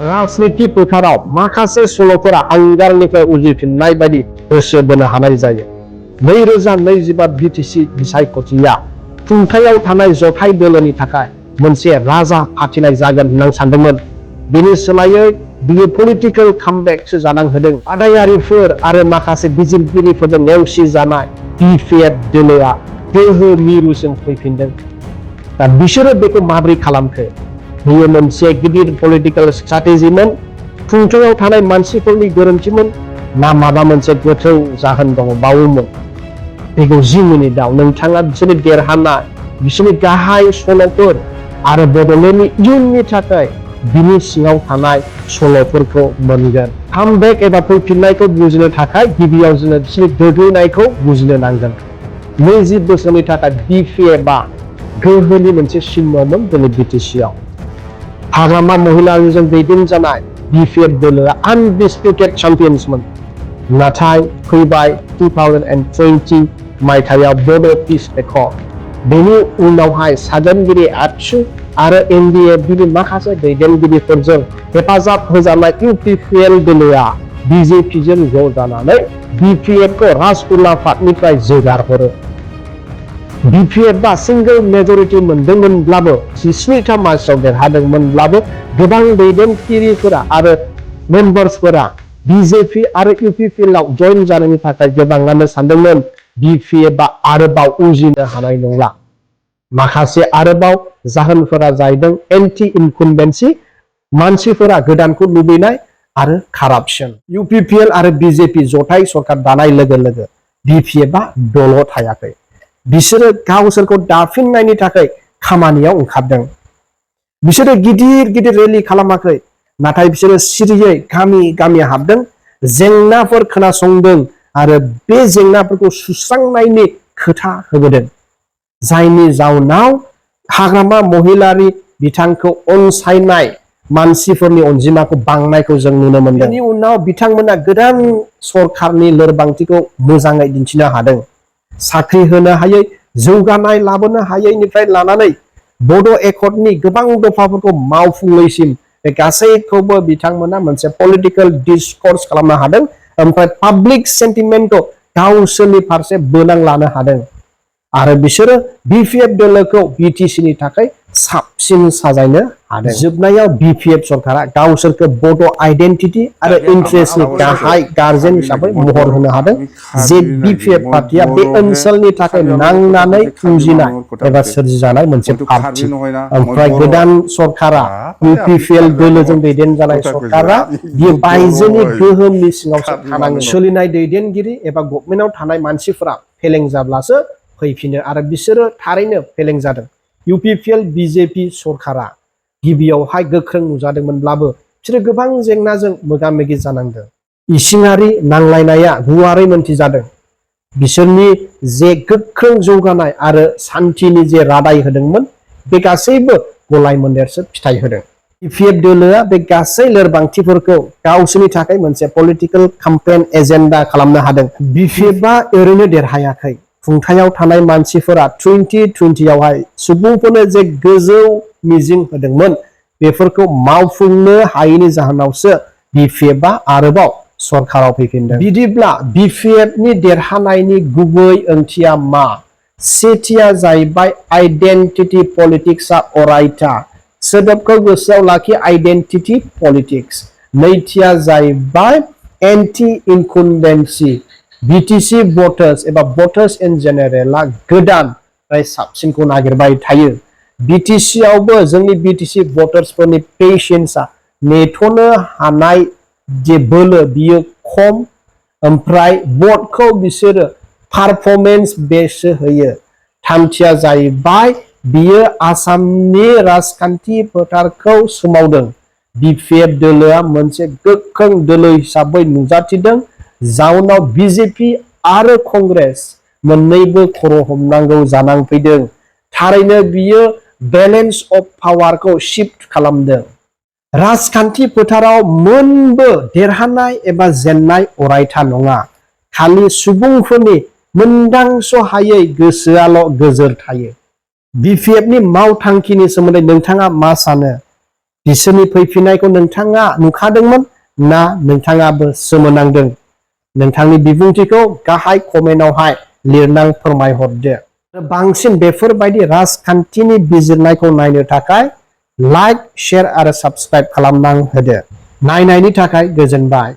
राजनीति फोथाराव माखासे सल'फोरा आंगारनिफ्राय उजिफिननाय बायदि गोसो बोनो हानाय जायो। 2025 बिटिसि बिसायख'थिया खुंथायाव थानाय जथाय दोलोनि थाखाय मोनसे राजा फाथिनाय जागोन होनना सानदोंमोन। बेनि सोलायै बियो पलिटिकल कामबेकसो जानांहोदों। बादायारिफोर आरो माखासे बिजिरगिरिफोरजों नेवसि जानाय BPF दोलोआ गोहो मिरुजों फैफिनदों। दा बिसोरो बेखौ माबोरै खालामखो? बेयो मोनसे गिदिर पलिटिकल स्ट्रेटेजिमोन, खुंथायाव थानाय मानसिफोरनि गोरोन्थिमोन, ना माबा मोनसे गोथौ जाहोन दंबावोमोन? बेखौ 10 मिनिटाव नोंथाङा बिसोरनि देरहानाय, बिसोरनि गाहाय सल'फोर आरो बड'लेण्डनि इयुननि थाखाय बिनि सिङाव थानाय सल'फोरखौ मोनगोन। कामबेक एबा फैफिननायखौ बुजिनो थाखाय गिबियाव जोङो बिसोरनि गोग्लैनायखौ बुजिनो नांगोन। 20 बोसोरनि थाखाय BPFआ गोहोनि मोनसे सिम्बलमोन जोंनि बिटिसिआव। हाग्रामा महिलारिजों दैदेनजानाय BPF दोलोआ आनडिसपिउटेड चेम्पियन्समोन। नाथाय फैबाय 2020 मायथाइयाव बड' पिस एकर्ड। बेनि उनावहाय सागोनगिरि आबसु आरो NDFBनि माखासे दैदेनगिरिफोरजों हेफाजाब होजानाय UPPL दोलोआ BJPजों ज' जानानै BPFखौ राजउलाफादनिफ्राय जोगारहरो। BPFआ सिंगल मेजरिटी मोनदोंमोनब्लाबो 17था मार्चआव देरहादोंमोनब्लाबो गोबां दैदेनगिरिफोरा आरो मेम्बार्सफोरा BJP आरो UPPLआव जइन जानायनि थाखाय गोबाङानो सानदोंमोन BPFआ आरोबाव उजिनो हानाय नंला। माखासे आरोबाव जाहोनफोरा जाहैदों एन्टि-इनकुम्बेन्सि, मानसिफोरा गोदानखौ लुबैनाय आरो कारापसन। UPPL आरो BJP जथाय सरकार दानाय लोगो लोगो BPFआ दल' थायाखै। बिसोरो गावसोरखौ दाफिननायनि थाखाय खामानियाव ओंखारदों। बिसोरो गिदिर गिदिर रेलि खालामाखै, नाथाय बिसोरो सिरियै गामि गामि हाबदों, जेंनाफोर खोनासंदों आरो बे जेंनाफोरखौ सुस्रांनायनि खोथा होबोदों। जायनि जाउनाव हाग्रामा महिलारी बिथांखौ अनसायनाय मानसिफोरनि अनजिमाखौ बांनायखौ जों नुनो मोनदों। बेनि उनाव बिथांमोना गोदान सरकारनि लोरबांथिखौ मोजाङै दिन्थिनो हादों। साख्रि होनो हायै, जौगानाय लाबोनो हायैनिफ्राय लानानै बड' एकर्डनि गोबां दफाफोरखौ मावफुङैसिम बे गासैखौबो बिथांमोना मोनसे पलिटिकल डिस्कर्स खालामनो हादों, ओमफ्राय पाब्लिक सेन्टिमेन्टखौ गावसोरनि फारसे बोनां लानो हादों। आरो बिसोरो BPF दोलोखौ BTCनि थाखाय साबसिन साजायनो हादों। जोबनायाव BPF सरकारा गावसोरखौ बड' आइडेन्टिटि आरो इन्ट्रेस्टनि गाहाय गार्जेन हिसाबै महर होनो हादों, जे BPF पार्टिया बे ओनसोलनि थाखाय नांनानै उजिनाय एबा सोरजिजानाय मोनसे पार्टी। ओमफ्राय गोदान सरकारा UPPL दोलोजों दैदेनजानाय सरकारा बियो बायजोनि गोहोमनि सिङावसो थानाङो। सोलिनाय दैदेनगिरि एबा गभर्नमेन्टआव थानाय मानसिफोरा फेलें जाब्लासो फैफिनो आरो बिसोरो थारैनो फेलें जादों। UPPL BJP सरकारा गिबियावहाय गोख्रों नुजादोंमोनब्लाबो बिसोरो गोबां जेंनाजों मोगा मोगि जानांदों। इसिङारि नांलायनाया गुवारै मोनथिजादों। बिसोरनि जे गोख्रों जौगानाय आरो सान्थिनि जे रादाय होदोंमोन, बे गासैबो गलाय मोन्देरसो फिथाइ होदों। BPF दोलोआ बे गासै लोरबांथिफोरखौ गावसोरनि थाखाय मोनसे पलिटिकल केम्पेइन एजेन्डा खालामनो हादों। BPFआ ओरैनो देरहायाखै। खुंथायाव थानाय मानसिफोरा 2020आवहाय सुबुंफोरनो जे गोजौ मिजिं होदोंमोन, बेफोरखौ मावफुंनो हायैनि जाहोनावसो BPFआ आरोबाव सरकाराव फैफिनदों। बिदिब्ला BPFनि देरहानायनि गुबै ओंथिया मा? सेथिया जाहैबाय आइडेन्टिटि पलिटिक्सआ अरायथा। सोदोबखौ गोसोआव लाखि, आइडेन्टिटि पलिटिक्स। नैथिया जाहैबाय एन्टि इनकुम्बेन्सि। BTC भटार्स एबा भटार्स इन जेनेरेलआ गोदान साबसिनखौ नागिरबाय थायो। BTCआवबो जोंनि BTC भटार्सफोरनि पेशेन्सआ नेथ'नो हानाय जे बोलो बियो खम, ओमफ्राय भटखौ बिसोरो पारफरमेन्स बेससो होयो। थामथिया जाहैबाय बियो आसामनि राजखान्थि फोथारखौ सोमावदों। BPF दोलोआ मोनसे गोख्रों दोलो हिसाबै नुजाथिदों, जाउनाव BJP आरो कंग्रेस मोननैबो खर' हमनांगौ जानां फैदों। थारैनो बियो बेलेन्स अफ पावारखौ शिफ्ट खालामदों। राजखान्थि फोथाराव मोनबो देरहानाय एबा जेननाय अरायथा नङा। खालि सुबुंफोरनि मोनदांस'हायै गोसोआल' गोजोर थायो। BPFनि मावथांखिनि सोमोन्दै नोंथाङा मा सानो? बिसोरनि फैफिननायखौ नोंथाङा नुखादोंमोन ना नोंथाङाबो सोमोनांदों? नोंथांनि बिबुंथिखौ गाहाय कमेन्टआवहाय लिरनां फोरमायहरदो। बांसिन बेफोरबायदि राजखान्थिनि बिजिरनायखौ नायनो थाखाय लाइक, शेयार आरो साबस्क्राइब खालामनां होदो। नायनायनि थाखाय गोजोनबाय।